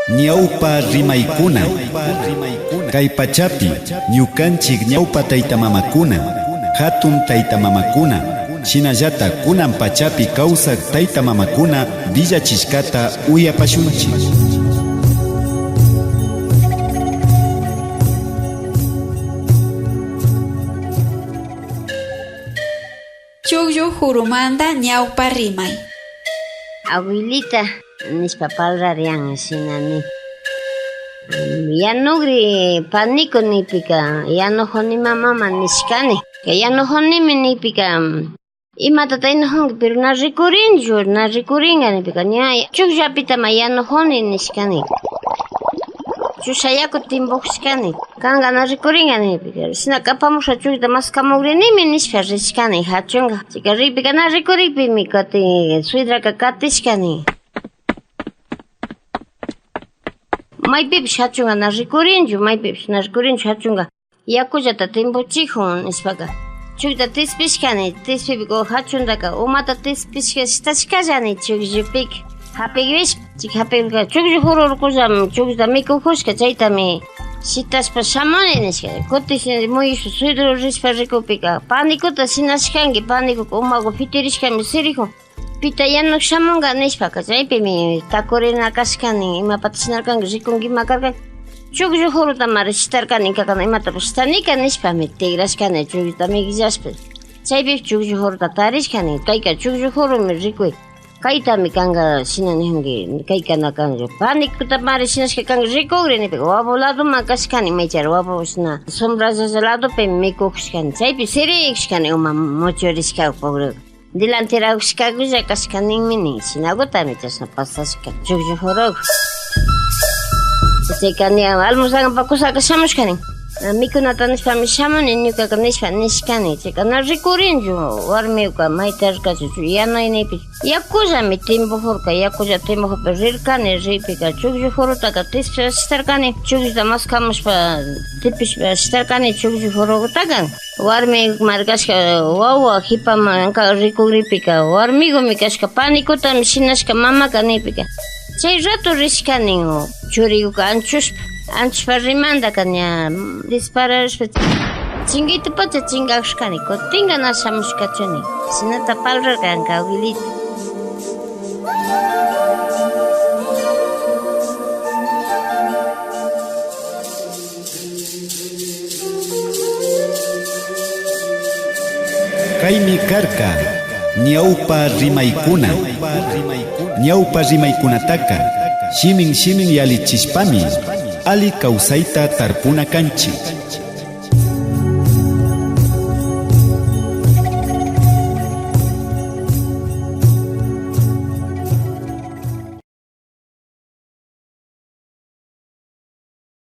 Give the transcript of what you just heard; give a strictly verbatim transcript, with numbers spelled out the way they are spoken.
Ñawpa rimaykuna. Kay pachapi ñukanchik ñawpa taytamamakuna, hatun taytamamakuna, shinallata kunan pachapi kawsak taytamamakuna willachishkata uyapashunchik. Chukllu hurumanta ñawpa rimay. Abuelita nishpa parlarian shina ni. Yanugri paniku nipika, yanujuni mamama nishkani. Yanujunimi nipika, imatata yanujunki, pero na rikurinchu, na rikuringa nipika, ña chukllapitama yanujuni nishkani. Chusha yaku timbushkani. Kanga na rikuringa nipika, shinaka apamusha chuklluta maskamugrinimi nishpa rishkani hachunga. Chika rikpika na rikurikpimi kati, suedraka katishkani. Maypipish hachunga na rikurinchu, maypipish na rikurinchu hachunga. Yakullata timbuchijun nishpaka, chuklluta tispishkani, tispipika hachuntaka umata tispishka shitashkallani chukllupika. Hapigrish, chika hapigrish, chukllu hururkullami chuklluta mikujushka, chaytami shitashpa shamuni nishka. Kutin muyushpa suedro rishpa rikukpika, panikuta shinashkanki, panikuka umagu pitirishkami sirijun. Pita yanuk shamunga nishpaka, chaypimi takurina kashkani, imapata shinarkanki, rikunki ima karkanki. Chukllu hurutamari shitarkani, kakana imatapash shitanika nishpami tigrashkani, chuklluta mikillashpa. Chaypi chukllu huruta tarishkani, kayka chukllu hurumi rikuy. Kaytami kanga shina nijunki, kayka na kanchu. Panikutamari shinashka kanki, rikugri nipika, wabu ladoma kashkani, maychari wabu shina sombrallalla ladopi mikujushkani, chaypi siriyushkani uma muchurishka pobre. Delanterakushkakulla kashka ninmi nin, shinagutami chashna pasashka chukllu huruku. Chayka ni almorzanpa kusaka shamushka nin. Mikunata nishpami shamuni ñukaka nishpa nishkani. Chayka na rikurinchu warmika mayta rirkachu, yanuynipi yakullami timbujurka, yakulla timbujurpi rirkani, rikpika chukllu hurutaka tispishtarkani, chuklluta maskamushpa tipishpa shitarkani chukllu hurukutaka. Warmi markashka wawa jipamanka rikugripika, warmigumi kashka, panikutami shinashka mamaka nikpika. Chay rato rishka nin, churiguka anchushpa, anchushpa rimandaka ña dispararishpa, chingaytapacha chingajushkani, kutinga na shamushkachu nin. Shinata parlarkanka abuelita. Kaymi karka ñawpa rimaykuna. Ñawpa rimaykunataka shimin shimin yallichishpami alli kawsayta tarpuna kanchik.